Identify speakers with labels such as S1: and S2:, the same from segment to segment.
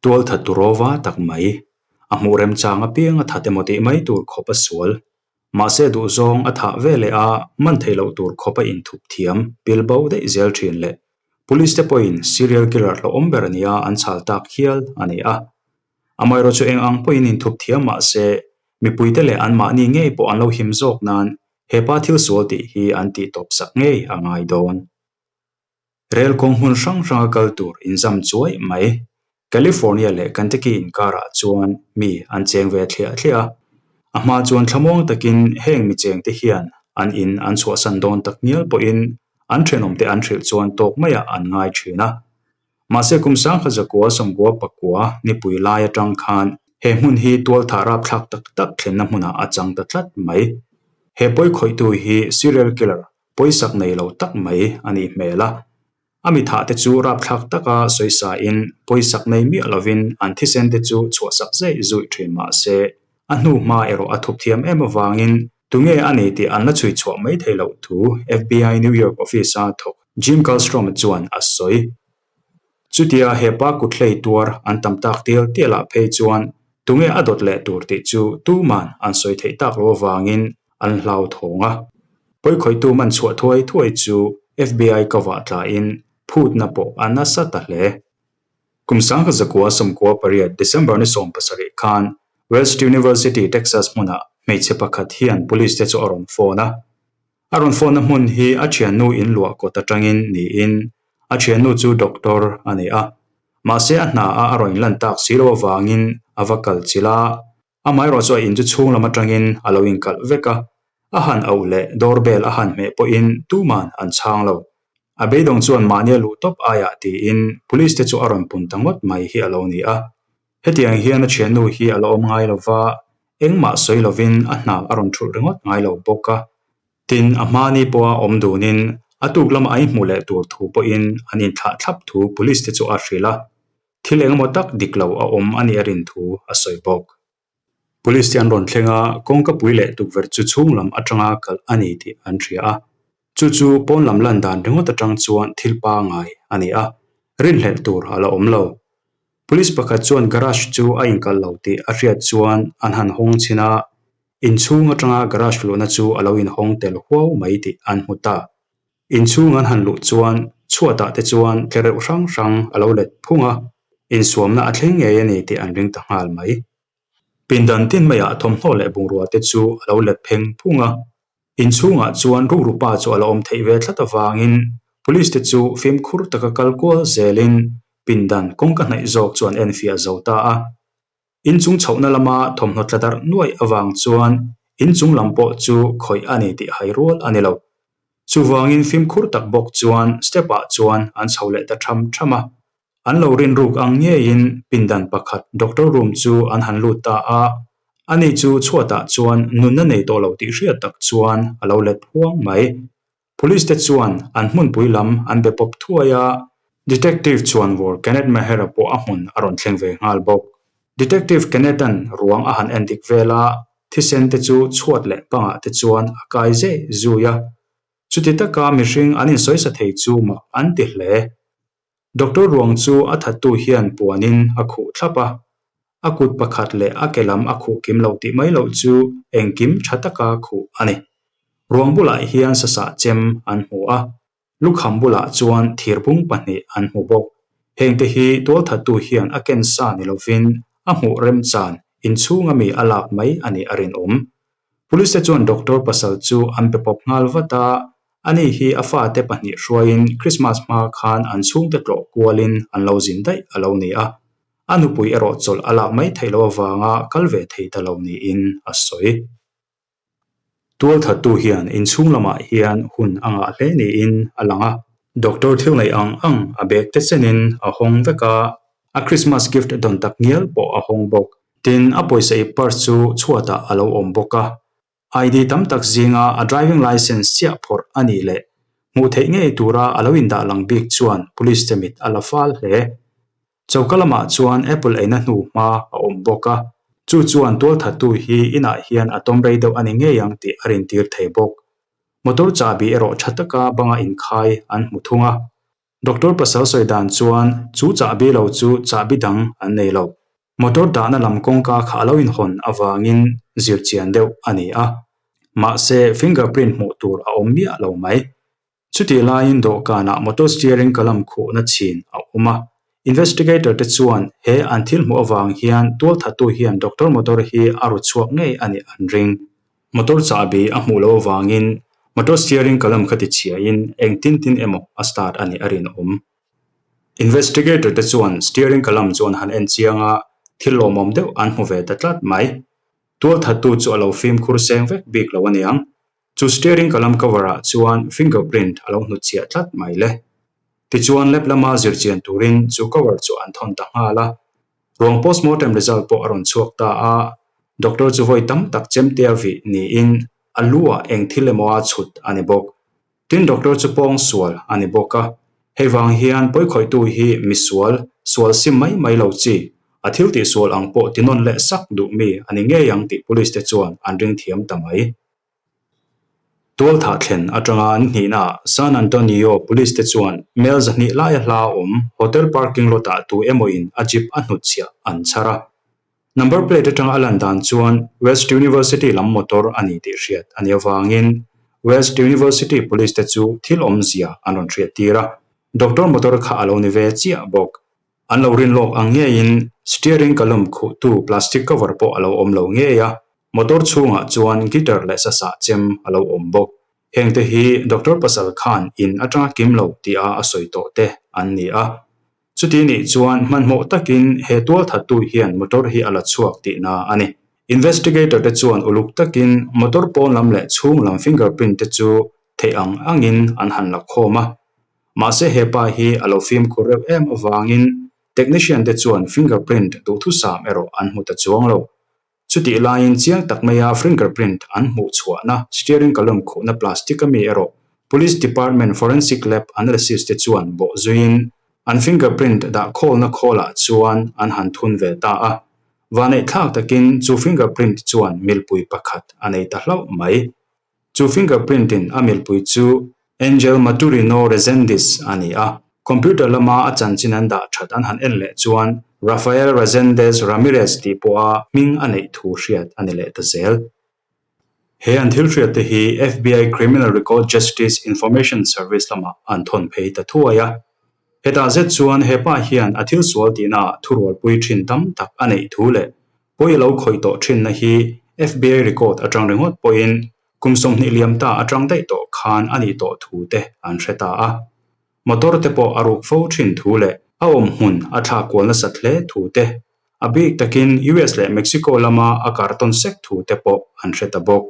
S1: Tualthat tu rawva tak mai, a hmuh remchang apiang a that emaw tih mai tur khawp a sual. Mahse duhzawng a thah ve leh a, man theih loh tur khawp a inthup thiam, pil bo daih zel thin leh Police te pawhin serial killer hlauhawm ber nia an chhal tak hial a ni a. Amaherawhchu chu eng ang pawhin inthup thiam mah se, mipuite leh anmahni ngei pawh an lo him zawk nan he pa thil sual tih hi an tih tawp sak ngei a ngai dawn. Rel kawng hmun hrang hranga kal tur inzam chuai mai. California leh Kentucky inkarah chuan mi an cheng ve thliah thliah a. A hma chuan thlamuang takin heng mi chengte hian an in an chhuahsan dawn tak ngial pawhin an thenawmte an hrilh chuan tawk maiah an ngai thin a. Mahse kum sangkhat zakua sawmkua pakua nipui lai atang khan he hmun hi tualthah rapthlak tak tak thlenna hmunah a chang ta tlat mai. He pawi khawihtu hi serial killer Pawisak nei lo tak mai a nih hmel a. A mi thah te chu rapthlak taka sawisa in pawisak nei miah lovin an thisen te chu chhuahsak zeih zuih thin mah se, a hnu hma erawh a thup thiam em avangin tunge a ni tih an la chhui chhuah mai thei loh thu FBI New York office-a thawk Jim Kallstrom chuan a sawi. Chutia he pa kuthlei tuar an tam tak tial tial ah phei chuan tunge a dawt leh tur tih chu tuman an sawi theih tak lo avangin an hlauthawng a. Pawikhawihtu man chhuah thuai thuai chu FBI ka vah tlain phutna pawh a nasa ta hle. Kum sangkhat zakua 98 December ni 17 khan West University, Texas hmunah hmeichhe pakhat hian police te chu a rawn phone a. A rawn phone-na hmun hi a thiannu in luah kawt atangin niin a thiannu chu doctor a ni a. Mahse a hna a a rawn inlan tak si lo avangin a va kal chilh a, amaherawh chu a in chu chhung lam atangin a lo inkalh vek a. A han auh leh doorbell a han hmeh pawhin tuman an chhang lo. A beidawng chuan mahnia luh tawp aiah tiin police te chu a rawn pun ta ngawt mai hi a lo ni a. Hetiang hian a thiannu hi a la awm ngai lo va, engmah sawi lovin a hna a rawn thulh ringawt ngai lo bawk a. Tin, a hmani pawha awm dunin a tuk lama a inhmuh leh tur thu pawhin an inthlah thlap thu police te chu a hrilh a, thil engemaw tak dik lo a awm a nih a rin thu a sawi bawk. Police te an rawn thleng a, kawngkapui leh tukverh chu chhung lam atanga kalh a ni tih an hria a. Chu chu pawn lam lan dan ringawt atang chuan thil pangai a ni a, rinhlelh tur a la awm lo. Police pakhat chuan garage chu a inkalh lo tih a hriat chuan an han hawng chhin a, inchhung atanga garage luhna chu a lo inhawng tel huau mai tih an hmu ta. Inchhung an han luh chuan chhuatah te chuan tlereuh hrang hrang a lo let phung a, insuamna a thleng ngei a ni tih an ring ta nghal mai. Pindan tin maiah thawmhnaw leh bungrua te chu a lo let pheng phung a, inchhungah chuan rukru pa chu a la awm theih ve tlat avangin Police te chu fimkhur taka kal kual zelin pindan kawngka hnaih zawk chu an enfiah zo ta a. Inchung chhohna lama thawmhnaw tla darh nuaih avang chuan inchung lam pawh chu khawih a ni tih hai rual a ni lo. Chuvangin fimkhur tak bawk chuan step ah chuan an chho leh ta tham tham a. An lo rinruk ang ngeiin pindan pakhat doctor room chu an han lut ta a, ani chu chhuatah chuan nunna nei tawh lo tih hriat tak chuan a lo let phuang mai. Police te chuan an hmunpui lam an be pawp thuai a, Detective chuanvawr Kenneth Mehera pawh a hmun a rawn thleng ve nghal bawk. Detective Kenneth-a'n ruang a han endik vel a, thisen te chu chhuat leh pangah te chuan a kai zeh zui a. Chuti taka mihring an insawisa thei chu mak an ti hle. Doctor ruang chu a thattu hian puanin a khuh thlap a, a kut pakhat leh a ke lam a khuh kim lo tih mai loh chu engkim tha taka khuh a ni. Ruang bulah hian sasah chem an hmu a, lukham bulah chuan thirbung pahnih an hmu bawk. Hengte hi tualthattu hian a ken sa ni lovin a hmuh remchan inchhunga mi a lak mai a nih a rinawm. Police te chuan doctor pasal chu an pe pawp nghal vat a, ani hi a fate pahnih hruaiin Christmas hma khan an chhungte tlawh kualin an lo zin daih a lo ni a, a nupui erawh chawlh a lak mai theih loh avanga kal ve thei ta lo niin a sawi. Tualthattu hian inchhung lamah hian hun a ngah hle niin a lang a, doctor thil neih ang ang a bag te chenin a hawng vek a, a Christmas gift dawn tak ngial pawh a hawng bawk. Tin, a pawisa ip purse chu chhuatah a lo awm bawk a. ID tam tak zinga a driving licence chiah phawrh a nih leh hmuh theih ngei tura a lo indah lang bik chuan police te mit a la fal hle. Choka lamah chuan apple eina hnu hma a awm bawk a, chu chuan tualthattu hi inah hian a tawm rei deuh a ni ngei ang tih a rintir thei bawk. Motor chahbi erawh tha taka banga inkhai an hmu thung a. Doctor pasal sawi dan chuan chu chahbi lo chu chahbi dang an nei lo. Motor dahna lam kawngka kha a lo inhawn avangin zir chian deuh a ni a. Mahse, fingerprint hmuh tur a awm miah lo mai. Chutih laiin dawhkanah motor steering column khuhna chhin a awm a. Investigator te chuan he an thil hmuh avang hian tualthattu hian doctor motor hi a ru chhuak ngei a nih an ring. Motor chahbi a hmuh loh avangin motor steering column kha tichhiain engtin tin emaw a start a nih a rinawm. Investigator te chuan steering column chu an han en chiang a, thil lawmawm deuh an hmu ve ta tlat mai. Tualthattu chu a lo fimkhur seng vek bik lo aniang. Chu steering column cover ah chuan fingerprint a lo hnutchhiah tlat mai le. Tichuan lab lama zirchian turin chu cover chu an thawn ta nghal a. Ruang postmortem result pawh a rawn chhuak ta a, doctor chu vawi tam tak chemtea vih niin a lu ah eng thil emaw a chhut a ni bawk. Tin doctor chu pawng sual a ni bawk a, hei vang hian pawikhawihtu hi misual, sual sim mai mai lo chi, a thil tihsual ang pawh tinawn leh sak duh mi a ni ngei ang tih police te chuan an ring thiam ta mai. Tualthah thlen atanga an hnihnaah San Antonio Police te chuan mel 200 laia hla awm hotel parking lot ah tu emawin a jeep a hnutchhiah an chhar a. Number plate atanga a lan dan chuan West University lam motor a ni tih hriat a nih avangin West University Police te chu thil awmzia an rawn hriat tir a, doctor motor kha a lo ni ve chiah bawk. An lo rin lawk ang ngeiin steering column khuhtu plastic cover pawh a lo awm lo ngei a, Motor chhungah chuan guitar leh sasah chem a lo awm bawk. Hengte hi Doctor pasal khan in atanga kim lo tia a sawi tawh te an ni a. Chuti nih chuan hmanhmawh takin he tualthattu hian motor hi a la chhuak tihna a ni. Investigator te chuan uluk takin motor pawn lam leh chhung lam fingerprint te chu theih ang angin an han la khawm a. Mahse hepa hi a lo fimkhur reuh em avangin technician te chuan fingerprint duhthusam erawh an hmu ta chuang lo. Chutih laiin chiang tak maia fingerprint an hmuh chhuahna steering column khuhna plastic ami erawh Police Department Forensic Lab Analysis te chuan bawh zuiin an fingerprint dah khawlna khawlah chuan an han thun ve ta a. Vaneihthlak takin chu fingerprint chuan milpui pakhat a nei ta hlauh mai. Chu fingerprint in a milpui chu Angel Maturino Rezendiz a ni a, computer lama a chanchin an dah that an han en leh chuan Rafael Rezendez Ramirez tih pawha hming a neih thu hriat a ni leh ta zel. He an thil hriat te hi FBI Criminal Record Justice Information Service lamah an thawn phei ta thuai a. Hetah zet chuan he pa hian a thil sual tihnaah thurualpui thin tam tak a neih thu leh Pawi a lo khawih tawh thinna hi FBI record atang ringawt pawhin kum 20 liam ta atang daih tawh khan a nih tawh thu te an hre ta a. Motor te pawh a ruk fo thin thu leh a awm hmun a thlak kual nasat hle thu te, a bik takin US leh Mexico lama a kartawn sek thu te pawh an hre ta bawk.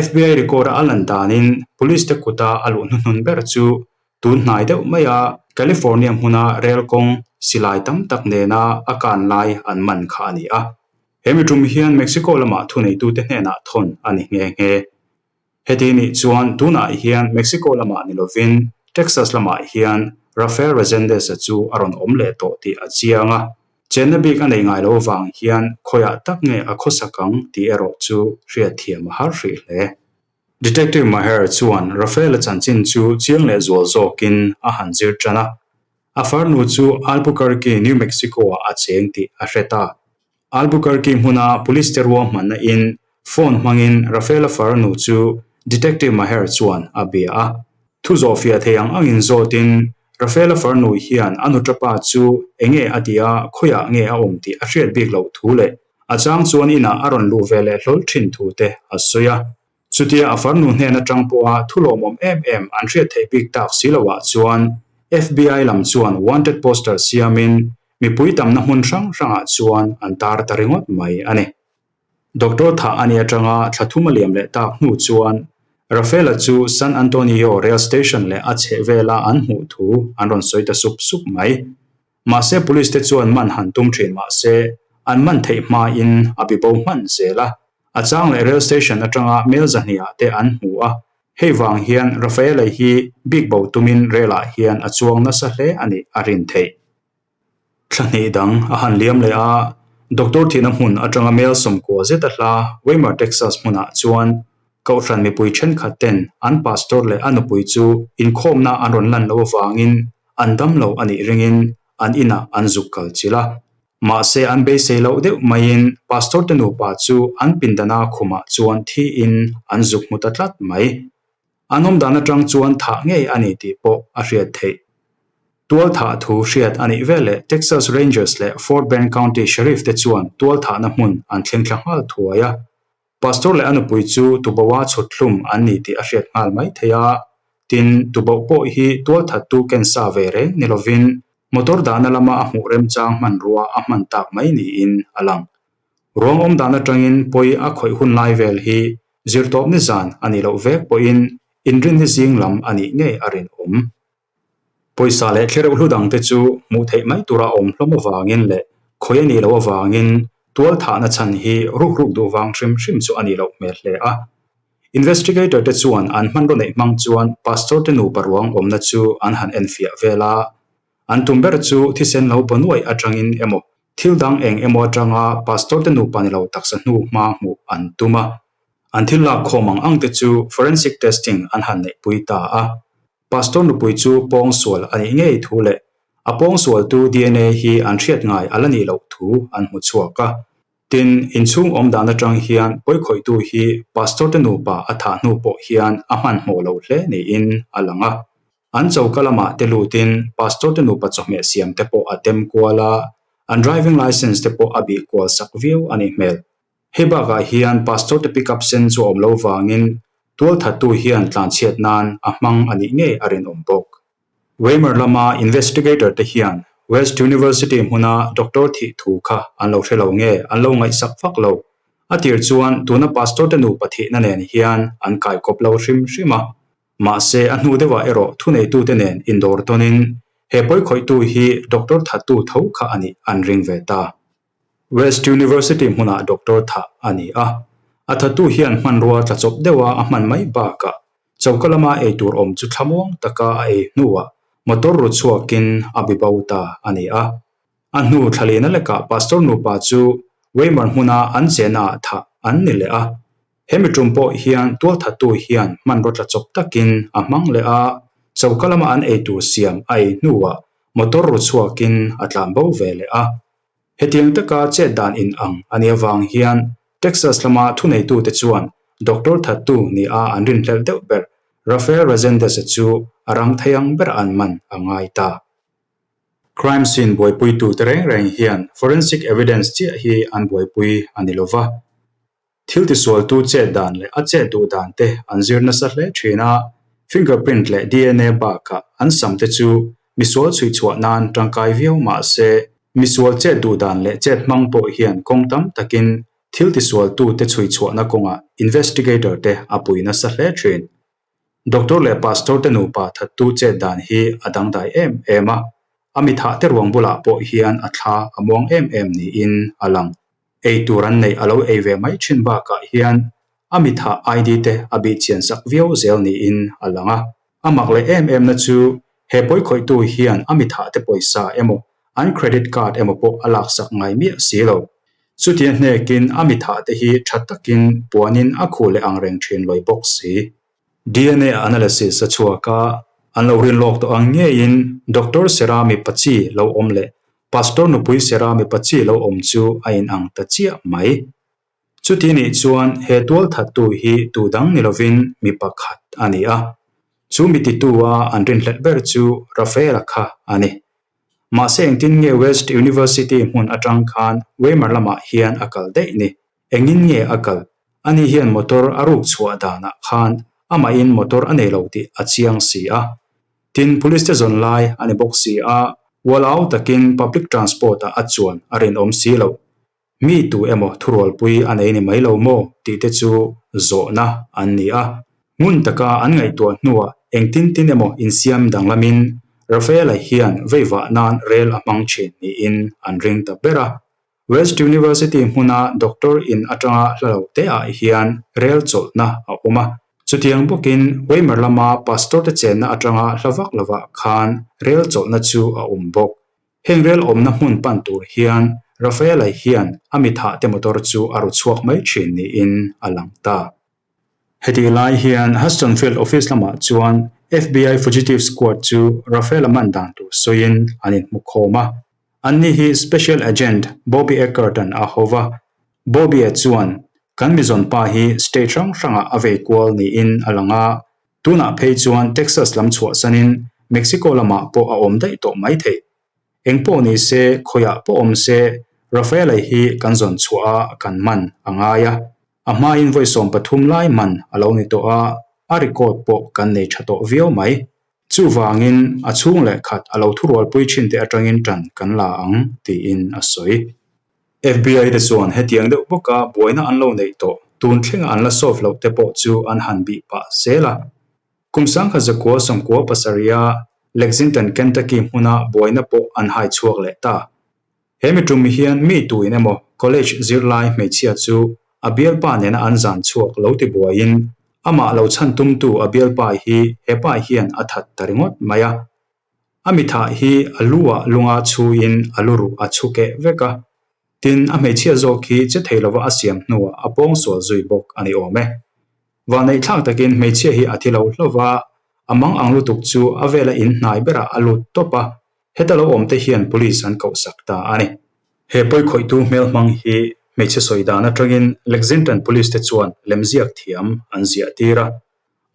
S1: FBI record a lan danin police te kuta a luh hnuhnun ber chu tun hnai deuh maia California hmuna rel kawng silai tam tak nena a kan lai an man kha a ni a. He mi tum hian Mexico lamah thuneitute hnenah thawn a ni nghe nghe. Heti nih chuan tunah hian Mexico lamah ni lovin Texas lamah hian Rafael Resendez-a chu a rawn awm leh tawh tih a chiang a. Chenna bik a nei ngai lo avang hian khawiah tak nge a khawsak ang tih erawh chu hriatthiam a har hrih hle. Detective Maher chuan Rafael-a chanchin chu chiang leh zual zawkin a han zir tan a. A farnu chu Albuquerque, New Mexico-ah a cheng tih a hre ta. Albuquerque hmuna police te ruahmanna in phone hmangin Rafael-a farnu chu Detective Maher chuan a bia a. Thu zawhfiah thei ang angin zawtin Rafael-a farnu hian a nuṭapa chu enge a tih a, khawiah nge a awm tih a hriat bik loh thu leh a chang chuan inah a rawn luh ve leh hlawl ṭhin thu te a sawi a. Chutia a farnu hnen aṭang pawha thu lawmawm em em an hriat theih bik tak si loah chuan FBI lam chuan wanted poster siamin mipui tamna hmun hrang hrangah chuan an tar ta ringawt mai a ni. Doctor thah a nih aṭanga thla thum a liam leh tak hnu chuan Rafaela chu San Antonio rail station leh a chhehvela an hmuh thu an rawn sawi ta sup sup mai. Mahse police te chuan man han tum thin mahse an man theih hmain a bibo hman zel a. A chang leh rail station atanga mel 200 ah te an hmu a, hei vang hian Rafaela hi bik bo tumin rail ah hian a chuang nasa hle a nih a rin theih. Thla hnih dang a han liam leh a, doctor thihna hmun atanga mel 90 zeta hla Weimar Texas hmunah chuan Kohhran mipui thenkhat ten an pastor leh a nupui chu inkhawmna an rawn lan loh avangin. an damlo a nih ringin an inah an zuk kal chilh a. Mahse an beisei loh deuh maiin Pastor te nupa chu an pindana khumah chuan thiin an zuk hmu ta tlat mai. An awm dan atang chuan thah ngei a ni tih pawh a hriat theih. Tual thah thu hriat a nih veleh Texas Rangers leh Fort Bend County Sheriff te chuan tual thahna hmun an thleng thla nghal thuai a. Pastor leh a nupui chu tuboh-a chhut hlum an ni tih a hriat nghal mai thei a. Tin, tuboh pawh hi tual thattu ken sa ve reng ni lovin motor dahna lama a hmuh remchang hmanrua a hman tak mai niin a lang. Ruang awm dan atangin pawi a khawih hun lai vel hi zirtawp ni zan a nih loh vek pawhin inrinni zing lam a nih ngei a rinawm. Pawisa leh thlereuh hlu dangte chu hmuh theih mai tura awm hlawm avangin leh khawi a nih loh avangin tual thahna chhan hi rukruk duh vang hrim hrim chu a nih loh hmel hle a. Investigator te chuan an hmanraw neih hmang chuan Pastor te nupa ruang awmna chu an han enfiah vel a. An tum ber chu thisen lo baw nuaih atangin emaw thil dang eng emaw atanga Pastor te nupa ni lo taksa hnu hma hmuh an tum a. An thil lak khawm ang ang te chu forensic testing an han neihpui ta a. Pastor nupui chu pawngsual a nih ngei thu leh a pawngsualtu dna hi an hriat ngai a la nih loh thu an hmu chhuak a. Tin, inchhung awm dan atang hian pawikhawihtu hi Pastor te nupa a thah hnu pawh hian a hmanhmawh lo hle niin a lang a. An choka lamah te lutin Pastor te nupa chawhmeh siam te pawh a tem kual a, an driving licence te pawh a bih kual sak viau a nih hmel. Hei bakah hian Pastor te pickup sen chu a awm lo vangin tualthattu hian tlanchhiat nan a hmang a nih ngei a rinawm bawk. Weimar lama investigator te hian West University hmuna doctor thih thu kha an lo hre lo nge an lo ngaihsak vak lo. A tir chuan tuna Pastor te nupa thihna nen hian an kaikawp lo hrim hrim a. Mahse a hnu deuhah erawh thuneitute nen indawr tawnin he pawikhawihtu hi doctor thattu tho kha a nih an ring ve ta. West University hmunah doctor thah a ni a, a thattu hian hmanrua tla chawp deuha a hman mai bakah choka lama ei tur awm chu thlamuang taka a ei hnuah motor ru chhuakin a bi bo ta a ni a. A hnu thlalina lekah pastor nupa chu Weimar hmuna an chennaah thah an ni leh a. Hemi tum pawh hian tualthattu hian hmanraw tla chawp takin a hmang leh a, choka lama an ei tur siam a ei hnuah motor ru chhuakin a tlan bo ve leh a. Hetiang taka chet dan in ang a nih avang hian Texas lama thuneitute chuan doctor thattu nia an rinhlelh deuh ber Rafael Resendez-a chu a rang thei ang ber an man a ngai ta. Crime scene buaipuitute reng reng hian forensic evidence chiah hi an buaipui a ni lova. Thil tisualtu chet dan leh a chet duh dan te an zir nasa hle thin a, fingerprint leh dna bakah an sam te chu misual chhuihchhuah nan tangkai viau mah se, misual chet duh dan leh chet hmang pawh hian kawng tam takin thil tisualtu te chhuihchhuahna kawngah investigator te a pui nasa hle thin. Doctor leh Pastor te nupa thattu chet dan hi a dangdai em em a, a mi thah te ruang bulah pawh hian a thla a muang em em niin a lang. Ei tur an neih a lo ei ve mai thin bakah hian a mi thah ID te a bih chian sak viau zel niin a lang a. A mak leh em em na chu he pawikhawihtu hian a mi thah te pawisa emaw an credit card emaw pawh a laksak ngai miah si lo. Chutia hnekin a mi thah te hi tha takin puanin a khuh leh ang reng thin lawi bawk si. Dna analysis a chhuak a, an lo rin lawk tawh ang ngeiin Doctor Sera mipa chi lo awm leh Pastor nupui Sera mipa chi lo awm chu a inang ta chiah mai. Chuti nih chuan he tualthattu hi tu dang ni lovin mi pakhat a ni a, chu mi titu-a an rinhlelh ber chu Rafael-a kha a ni. Mahse engtin nge West University hmun atang khan Weimar lamah hian a kal daih ni? Engin nge a kal? Ani hian motor a ruk chhuah danah khan amahin motor a nei lo tih a chiang si a. Tin, police te zawn lai a ni bawk si a, ual-au takin public transport-ah a chuan a rinawm si lo. Mi tu emaw thurualpui a nei ni mai lo maw tih te chu zawhna an ni a. Ngun taka an ngaihtuah hnuah engtin tin emaw insiam danglamin Rafaela hian veivah nan rel a hmang thin niin an ring ta ber a. West University hmuna doctor in atanga hla lo te ah hian rel chawlhna a awm a. Chutiang bawkin Weimar lama pastor te chenna atanga hla vak lovah khan rel chawlhna chu a awm bawk. Heng rel awmna hmun pan tur hian Rafaela hian a mi thah te motor chu a ru chhuak mai thin niin a lang ta. Hetih lai hian Huston Field Office lamah chuan FBI Fugitive Squad chu Rafael-a man dan tur sawiin an inhmu khawm a. Anni hi Special Agent Bobby Eckert-a'n a ho va. Bobby-a chuan, Kan mizawn pa hi state hrang hrangah a vei kual niin a lang a, tunah phei chuan Texas lam chhuahsanin Mexico lamah pawh a awm daih tawh maithei. Engpawh ni se, khawiah pawh awm se, Rafael-a hi kan zawn chhuah a, kan man a ngai a. A hmain vawi 13 lai man a lo ni tawh a, a record pawh kan nei tha tawh viau mai. Chuvangin a chhung leh khat a lo thurualpui thin te atangin tan kan la ang, tiin a sawi. FBI te chuan hetiang deuh bawka buaina an lo neih tawh tun thlenga an la solve loh te pawh chu an han bih pah zel a. Kum 1997 a Lexington, Kentucky hmuna buaina pawh an hai chhuak leh ta. He mi tum hian mi tuin emaw college zirlai hmeichhia chu a bialpa nena an zan chhuak lo ti buaiin amah lo chhan tumtu a bialpa hi he pa hian a that ta ringawt mai a. A mi thah hi a lu ah lunga chhuin a lu ruh a chhu keh vek a. Tin, a hmeichhia zawk hi che thei lova a siam hnuah a pawngsual zui bawk a ni awm e. Vanneihthlak takin hmeichhia hi a thi lo hlauh va, a mang ang lutuk chu a vela in hnai berah a lut tawp a, heta lo awmte hian police an kohsak ta a ni. He pawikhawihtu hmelhmang hi hmeichhe sawi dan atangin Lexington Police te chuan lemziak thiam an ziah tir a,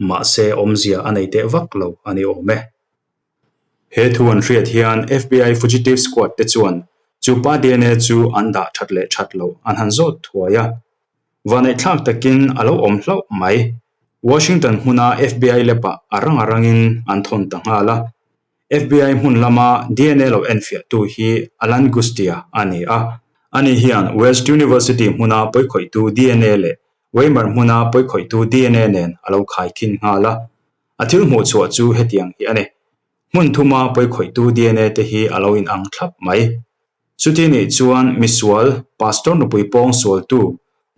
S1: mahse awmzia a nei teh vak lo a ni awm e. He thu an hriat hian FBI Fugitive Squad te chuan chu pa DNA chu an dah that leh that loh an han zawt thuai a. Vaneihthlak takin a lo awm hlauh mai. Washington hmuna FBI lab-ah a rang a rangin an thawn ta nghal a. FBI hmun lama DNA lo enfiahtu hi Alan Gustia a ni a. Ani hian West University hmuna pawikhawihtu DNA leh Weimar hmuna pawikhawihtu DNA nen a lo khaikhin nghal a. A thil hmuh chhuah chu hetiang hi a ni. Hmun thuma pawikhawihtu DNA te hi a lo inang thlap mai. Chuti nih chuan misual, pastor nupui pawng sualtu,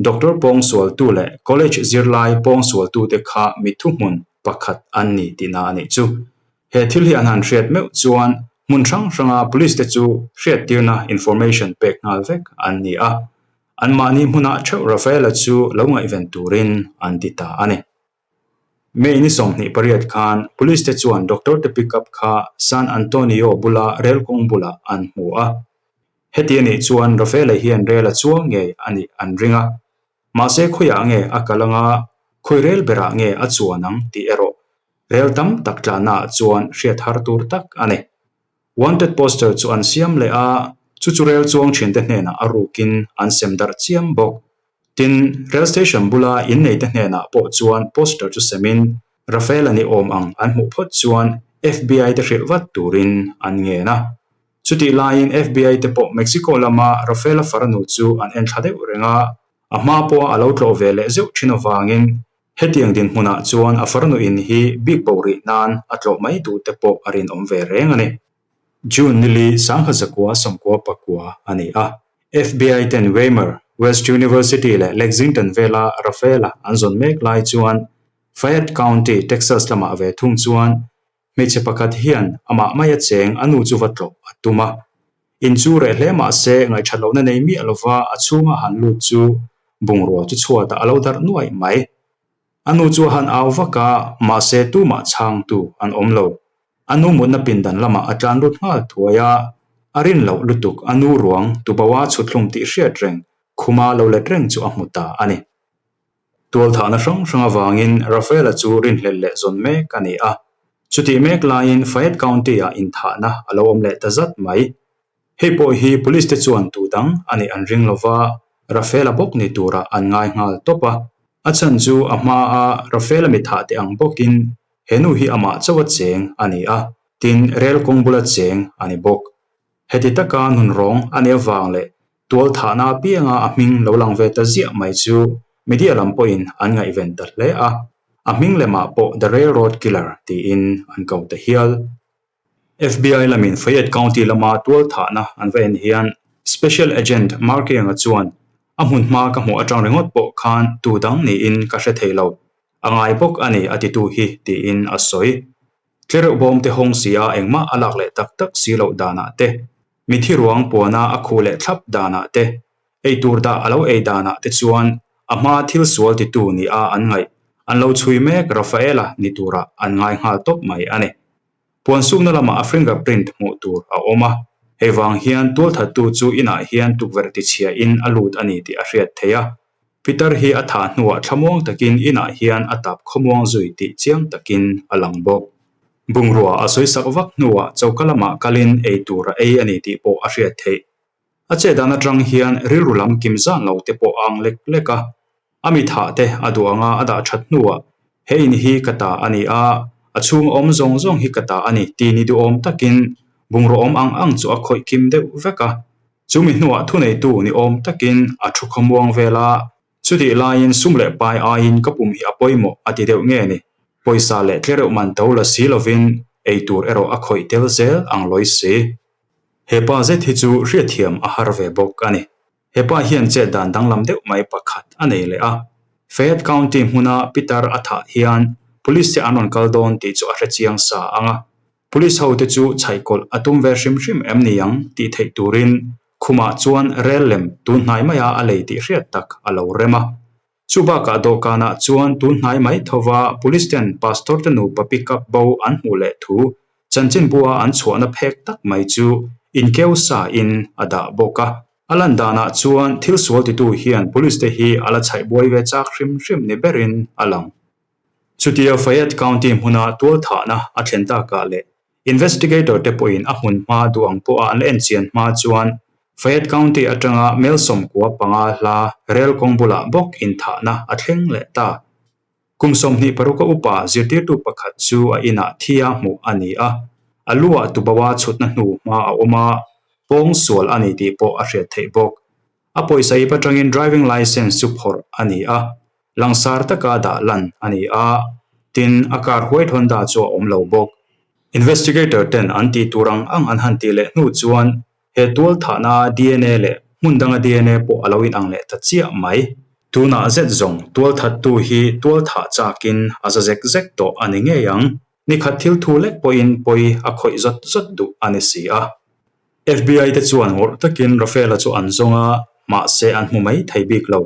S1: doctor pawng sualtu leh college zirlai pawng sualtute kha mi thuhmun pakhat an ni tihna a nih chu. He thil hi an han hriat meuh chuan hmun hrang hranga police te chu hriattirna information pek nghal vek an ni a. Anmahni hmunah theuh Rafaela chu lo ngaihven turin an ti ta a ni. May ni 28 khan Police te chuan doctor te pickup kha San Antonio bula rel kawng bulah an hmu a. Heti a nih chuan Rafaela hian rel a chuang ngei a nih an ring a. Mahse khawiah nge a kal anga khawi rel berah nge a chuan ang tih erawh rel tam tak tlannaah chuan hriat har tur tak a ni. Wanted poster chu an siam leh a, chu chu rel chuang thiante hnenah a rukin an sem darh chiam bawk. Tin, rel station bula inneite hnenah pawh chuan poster chu semin Rafael-a ni awm ang an hmuh phawt chuan FBI te hrilh vat turin an ngen a. Chutih laiin FBI te pawh Mexico lama Rafael-a farnu chu an enthla deuh reng a, a hma pawha a lo tlawh ve leh zeuh thin avangin Hetiang dinhmunah chuan a farnu in hi bik bo rih nan a tlawh mai duh te pawh a rinawm ve reng a ni. June nili 1994 a ni a, FBI ten Weimar, West University leh Lexington vela Rafaela an zawn mek lai chuan Fayette County, Texas lamah ve thung chuan Hmeichhe pakhat hian amah maia cheng a nu chu va tlawh a tum a. In chu reh hle mah se ngaihthat lohna nei miah lova a chhunga han lut chu bungrua chu chhuatah a lo darh nuaih mai. A nu chu a han au vak a, mahse tumah chhangtu an awm lo. A nu mutna pindan lamah a tlan lut nghal thuai a, a rin loh lutuk a nu ruang tuboa chhuthlum tih hriat reng khuma lo let reng chu a hmu ta a ni. Tualthahna hrang hrang avangin Rafaela chu rinhlelh leh zawn mek a ni a. Chutih mek laiin Fayette County-ah inthahna a lo awm leh ta zat mai. Hei pawh hi police te chuan tu dang a nih an ring lova, Rafaela bawk ni turah an ngai nghal tawp a. A chhan chu a hmaa Rafaela mi thah te ang bawkin he nu hi amah chauha cheng a ni a, tin rel kawng bula cheng a ni bawk. Heti taka nunrawng a nih avang leh Tualthahna apianga a hming lo lang ve ta ziah mai chu media lam pawhin an ngaihven ta hle a, a hming lemah pawh The Railroad Killer tiin an ko ta hial. FBI lamin Fayette County lama tualthahna an va en hian Special Agent Mark Young-a chuan a hmun hma ka hmuh atang ringawt pawh khan tu dang niin ka hre thei lo, a ngai bawk a ni a titu hi tiin a sawi. Tlereuh bawm te hawng si a engmah a lak leh tak tak si loh danah te Mithi ruang puana a khuh leh thlap danah te, eitur dah a lo ei danah te chuan a hma thil sual titu ni a an ngaih. An lo chhui mek Rafaela ni turah an ngai nghal tawp mai a ni. Puan sukna lamah a fingerprint hmuh tur a awm a, hei vang hian tualthattu chu inah hian tukverh tichhia in a lut a ni tih a hriat theih a. Pitar hi a thah hnuah thlamuang takin inah hian a tap khawmuang zui tih chiang takin a lang bawk. Bungrua a sawisak vak hnuah choka lamah kalin ei tur a ei a ni tih pawh a hriat theih. A chet dan atang hian rilru lam kim zan lo te pawh a ang lek lek a. A mi thah te a duh anga a dah that hnuah he in hi ka ta a ni a, a chhung awm zawng zawng hi ka ta a ni tih ni duhawm takin bungraw awm ang ang chu a khawih kim deuh vek a. Chu mi hnuah thuneitu ni awm takin a thu khawmuang vel a, chutih laiin sum leh pai aiin ka pum hi a pawimawh a ti deuh nge ni. Pawisa leh tlereuh man to la si lovin ei tur erawh a khawih tel zel ang lawi si. He pa zet hi chu hriatthiam a har ve bawk a ni. He pa hian chet dan danglam deuh mai pakhat a nei leh a. Fayette County hmuna Peter a thah hian Police te an rawn kal dawn tih chu a hre chiang sa ang a. Police ho te chu chhaihkawlh a tum ve hrim hrim em ni ang tih theih turin khumah chuan rel lem tun hnai maia a lei tih hriat tak a lo rem a. Chu bakah dawhkanah chuan tun hnai mai thova Police ten Pastor te nupa pick up bo an hmuh leh thu chanchinbua an chhuahna phek tak mai chu inkeu sa in a dah bawk a. A lan danah chuan thil sual titu hian Police te hi a la chhaih buai ve chak hrim hrim ni berin a lang. Chutia Fayette County hmuna tualthahna a thlen takah leh Investigator te pawhin a hmun hma duh ang pawha an la enchian hma chuan Fayette County atanga mel 95 hla rel kawng bulah bawk inthahna a thleng leh ta. Kum 26 a upa zirtirtu pakhat chu a inah thia hmuh a ni a, a luah tuboa chhutna hnu hma a awm a, pawng sual a ni tih pawh a hriat theih bawk. A pawisa ip atangin driving licence chu phawrh a ni a, langsar taka dah lan a ni a, tin a car White Honda chu a awm lo bawk. Investigator ten an tih tur ang ang an han tih leh hnu chuan he tual thahna dna leh hmun danga dna pawh a lo inang leh ta chiah mai. Tunah zet zawng tual thattu hi tual thah chakin a za zek zek tawh a ni ngei ang. Nikhat thil thu lek pawhin pawi a khawih zawt zawt duh a ni si a. FBI te chuan ngawrh takin Rafaela chu an zawng a, mahse an hmu mai thei bik lo.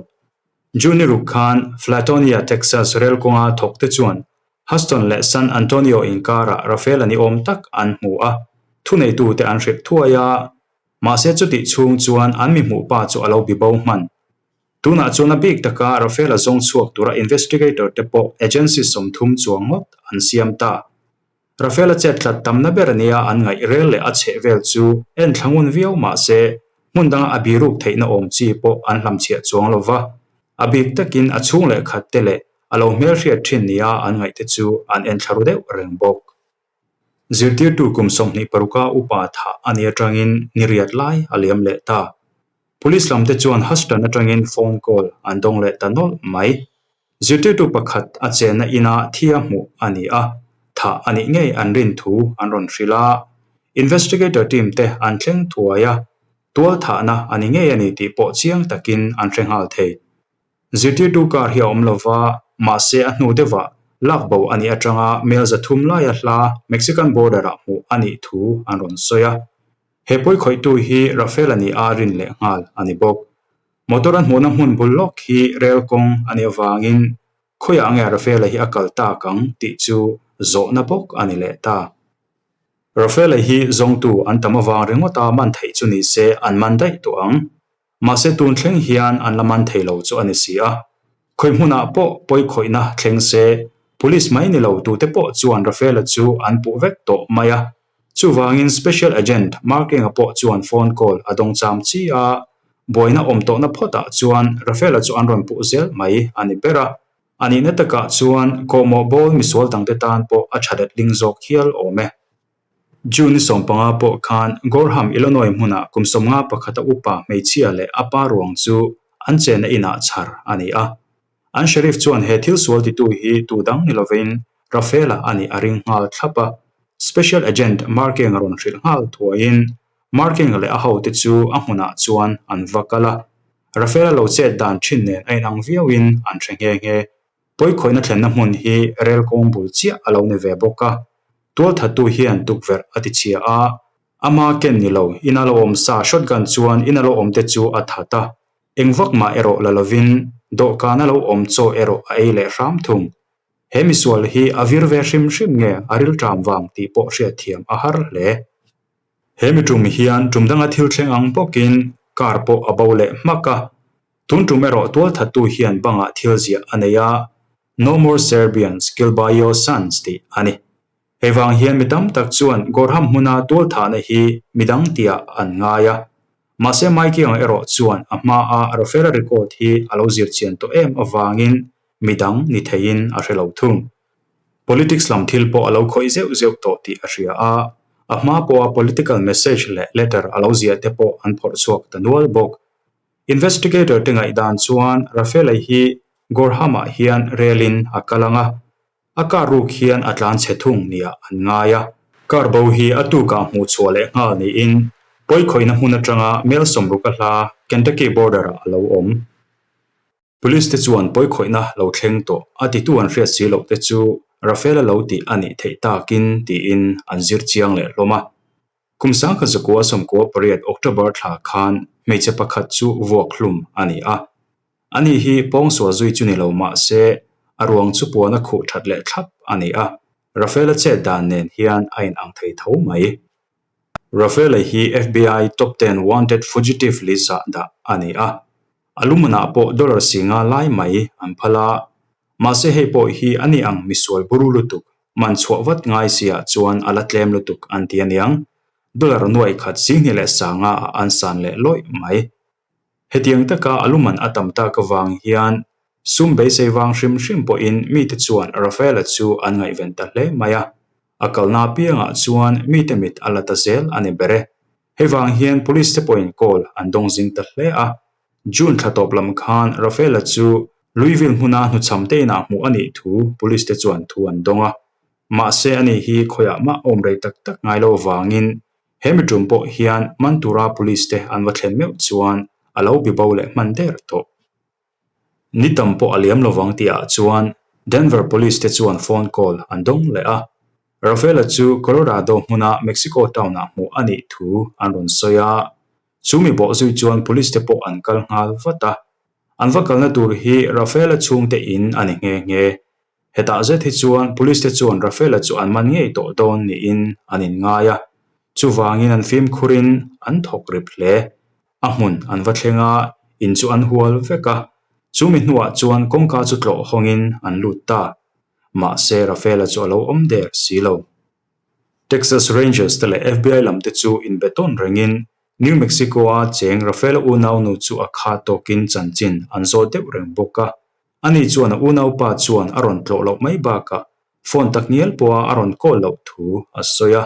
S1: June ruk khan Flatonia, Texas rel kawnga thawk te chuan Houston leh San Antonio inkarah Rafaela ni awm tak an hmu a, thuneitute an hrilh thuai a, mahse chutih chhung chuan an mi hmuh pa chu a lo bibo hman. Tunah chuan a bik taka Rafaela zawng chhuak tura investigator te pawh agency 30 chuang ngawt an siam ta. Rafaela chet tlat tamna ber nia an ngaih rel leh a chheh vel chu en thla ngun viau mah se, hmun danga a biruk theihna awm chi pawh an hlamchhiah chuang lo va. A bik takin a chhung leh khat te leh a lo hmelhriat thin nia an ngaih te chu an en thla ru deuh reng bawk. Zirtirtu kum 26 a upa thah a nih atangin ni riat lai a liam leh ta. Police lam te chuan Houston atangin phone call an dawng leh ta nawlh mai. Zirtirtu pakhat a chenna inah thia hmuh a ni a, thah a nih ngei an rin thu an rawn hrilh a. Investigator team te an thleng thuai a, tual thahna a ni ngei a ni tih pawh chiang takin an hre nghal thei. Zirtirtu car hi a awm lova, mahse a hnu deuhah lak bo a nih atanga mel 300 laia hla Mexican border ah hmuh a nih thu an rawn sawi a. He pawi khawihtu hi Rafael a nih a rin leh nghal a ni bawk. Motor an hmuhna hmun bul lawk hi rel kawng a nih avangin khawiah nge Rafaela hi a kal tak ang tih chu zawhna bawk a ni leh ta. Rafaela hi zawngtu an tam avang ringawta man theih chu ni se an man daih tawh ang. Mahse tun thleng hian an la man thei lo chu a ni si a. Khawi hmunah pawh pawi khawihna thleng se Police mai ni lo tute pawh chuan Rafaela chu an puh vek tawh mai a. Chuvangin Special Agent Mark Enga pawh chuan phone call a dawng cham chi a, buaina awm tawhna phawtah chuan Rafaela chu an rawn puh zel mai a ni ber a. A nihna takah chuan kawhmawh bawl misual dangte tan pawh a tha letling zawk hial awm e. June 15 pawh khan Gorham, Illinois hmunah kum 51 a upa hmeichhia leh a pa ruang chu an chenna inah chhar a ni a. An Sheriff chuan he thil sual titu hi tu dang ni lovin Rafaela a nih a ring nghal thlap a. Special Agent Marking a rawn hrilh nghal thuaiin Marking leh a hote chu a hmunah chuan an va kal a. Rafaela lo chet dan thin nen a inang viauin an hre nghe nghe. Pawikhawihna thlenna hmun hi rel kawng bul chiah a lo ni ve bawk a. Tualthattu hian tukverh a tichhia a, ama ken ni lo ina lo awm sa shotgun chuan ina lo awmte chu a that a. Eng vak mah erawh la lovin dawhkana lo awm chaw erawh a ei leh hram thung. He misual hi a vir ve hrim hrim nge a rilṭam vang tih pawh hriatthiam a har hle. He mi tum hian tum danga thil thleng ang bawkin car pawh a bo leh hmak a. Tun tum erawh tualthattu hian bangah thil ziah a nei a, No more Serbians, kill by your sons tih a ni. Hei vang hian mi tam tak chuan Gorham hmuna tualthahna hi midang tiah an ngai a. Mahse Mikey ang erawh chuan a hmaa Rafaela record hi a lo zir chian tawh em avangin midang ni theiin a hre lo thung. Politics lam thil pawh a lo khawih zeuh zeuh tawh tih a hria a, a hma pawha political message leh letter a lo ziah te pawh an phawrh chhuak ta nual bawk. Investigator te ngaihdan chuan Rafaela hi Gorham-ah hian relin a kal ang a, A car ruk hian a tlan chhe thung nia an ngai a. Car bo hi a tukah hmuh chhuah leh nghal niin pawikhawihna hmun atanga mel sawmruk a hla Kentucky border ah a lo awm. Police te chuan pawikhawihna lo thleng tawh a titu an hriat si loh te chu Rafael-a lo tih a nih theih takin tiin an zir chiang leh hlawm a. Kum sangkhat zakua 18 October thla khan hmeichhe pakhat chu vuak hlum a ni a. Ani hi pawngsual zui chu ni lo mah se a ruang chu puan a khuh that leh thlap a ni a, Rafael-a chet dan nen hian a inang thei tho mai. Rafael-a hi FBI Top Ten Wanted Fugitive list-ah dah a ni a, a lumanah pawh dollar singa lai mai an phal a, mahse hei pawh hi ani ang misual buru lutuk man chhuah vat ngai siah chuan a la tlem lutuk an ti aniang, dollar nuai khat singhnih leh sanga ah an san leh lawih mai. Hetiang taka a luman a tam tak avang hian sum beisei vang hrim hrim pawhin mite chuan Rafaela chu an ngaihven ta hle mai a, a kalna apiangah chuan mite mit a la ta zel a ni ber e. Hei vang hian police te pawhin call an dawng zing ta hle a. June thla tawp lam khan Rafaela chu Louisville hmuna hnuchham te inah hmuh a nih thu police te chuan thu an dawng a. Mahse ani hi khawiah mah awm rei tak tak ngai lo avangin He mi tum pawh hian man tura police te an va thlen meuh chuan a lo bi bo leh hman der tawh. Ni tam pawh a liam lovang tihah chuan Denver police te chuan phone call an dawng leh a. Rafaela chu Colorado hmuna Mexico town-ah hmuh a nih thu an rawn sawi a. Chu mi bawh zui chuan police te pawh an kal nghal vat a. An va kalna tur hi Rafaela chhungte in a ni nghe nghe. Hetah zet hi chuan police te chuan Rafaela chu an man ngei tawh dawn niin an inngai a, chuvangin an fimkhurin an thawk rip hle. A hmun an va thleng a, in chu an hual vek a, chumi hnuah chuan kawngka chu tlawh hawngin an lut ta. Mahse Rafaela chu a lo awm der si lo. Texas Rangers te leh FBI lam te chu inbe tawn rengin New Mexico-a cheng Rafaela unaunu chu a kha tawkin chanchin an zawt deuh reng bawk a. Ani chuan a unaupa chuan a rawn tlawh loh mai bakah phone tak ngial pawha a rawn call loh thu a sawi a.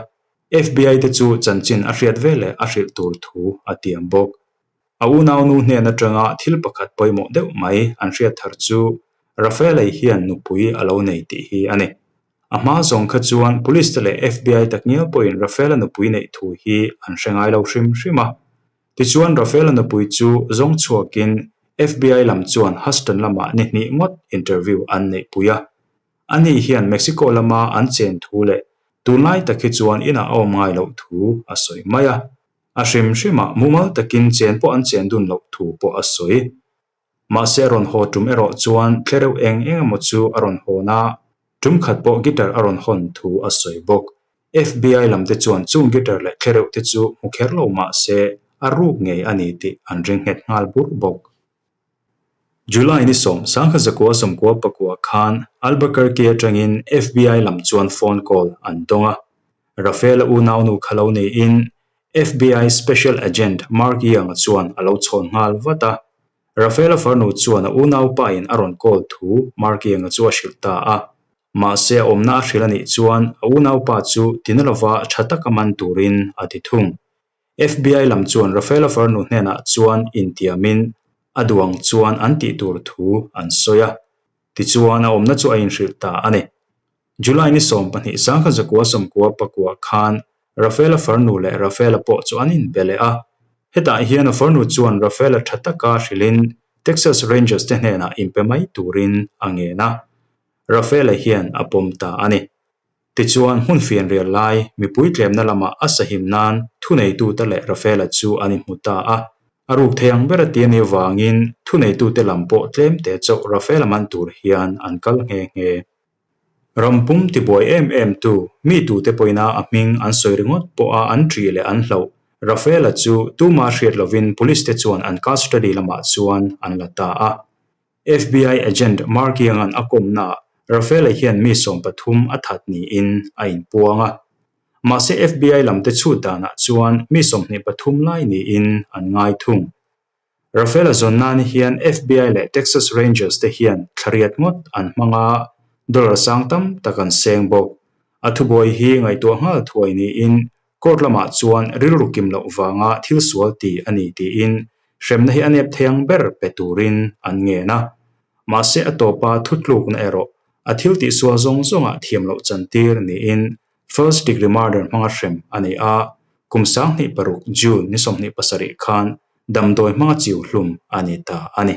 S1: FBI te chu chanchin a hriat veleh a hrilh tur thu a tiam bawk. A unaunu hnen atanga thil pakhat pawimawh deuh mai an hriat thar chu Rafael-a hian nupui a lo nei tih hi a ni. A hma zawng kha chuan Police te leh FBI takngial pawhin Rafael-a nupui neih thu hi an hre ngai lo hrim hrim a. Tichuan Rafael-a nupui chu zawng chhuakin FBI lam chuan Huston lamah ni hnih ngawt interview an neihpui a. Ani hian Mexico lama an chen thu leh tunlai tak hi chuan inah a awm ngai loh thu a sawi mai a. A hrim hrimah mumal takin chen pawh an chen dun loh thu pawh a sawi. Mahse a rawn haw tum erawh chuan tlereuh eng eng emaw chu a rawn hawn a, tum khat pawh guitar a rawn hawn thu a sawi bawk. FBI lam te chuan chung guitar leh tlereuh te chu hmu kher lo mah se a ruk ngei a ni tih an ring nghet nghal bur bawk. July ni sawm sangkhat zakua sawmkua pakua khan Albuquerque atangin FBI lam chuan phone call an dawng a. Rafael-a unaunu kha lo niin FBI Special Agent Mark Young-a chuan a lo chhawn nghal vat a. Rafael-a farnu chuan a unaupain a rawn call thu Mark Young-a chu a hrilh ta a. Mahse a awmna a hrilh a nih chuan a unaupa chu tina lova tha taka man turin a ti thung. FBI lam chuan Rafael-a farnu hnenah chuan intiamin a duang chuan an tih tur thu an sawi a. Tichuan a awmna chu a inhrilh ta a ni. July ni 12 sangkhat zakua sawmkua pakua khan Rafaela farnu leh Rafaela pawh chu an inbe leh a. Hetah hian a farnu chuan Rafaela tha taka hrilhin Texas Rangers te hnenah inpe mai turin a ngen a. Rafaela hian a pawm ta a ni. Tichuan hmun fianrial lai mipui tlemna lamah a sahim nan thuneitute leh Rafaela chu an inhmu ta a. A ruk thei ang ber a ti a nih avangin thuneitute lam pawh tlemte chauh Rafaela man tur hian an kal nghe nghe. Ram pum tibuai em em tu, mi tute pawina a hming an sawi ringawt pawha an ṭih leh an hlauh, Rafaela chu tuma hriat lovin police te chuan an custody lamah chuan an la ta a. FBI agent Mark Young-a'n a kawmnaah Rafaela hian mi 13 a that niin a inpuang a. Mahse FBI lamte chhut danah chuan mi 23 lai niin an ngai thung. Rafaela zawn nan hian FBI leh Texas Rangers te hian thlariat ngawt an hmang a, dollar sang tam tak an seng bawk. A thubuai hi ngaihtuah nghal thuai niin court lamah chuan rilru kim loh vanga thil sual ti a ni tiin hremna hi a nep thei ang ber pe turin an ngen a. Mahse a tawpa thutlukna erawh a thil tihsual zawng zawngah thiam loh chantir niin First degree murder hmanga hrem a ni a, kum 2006 June ni 27 khan damdawi hmanga chiu hlum a ni ta a ni.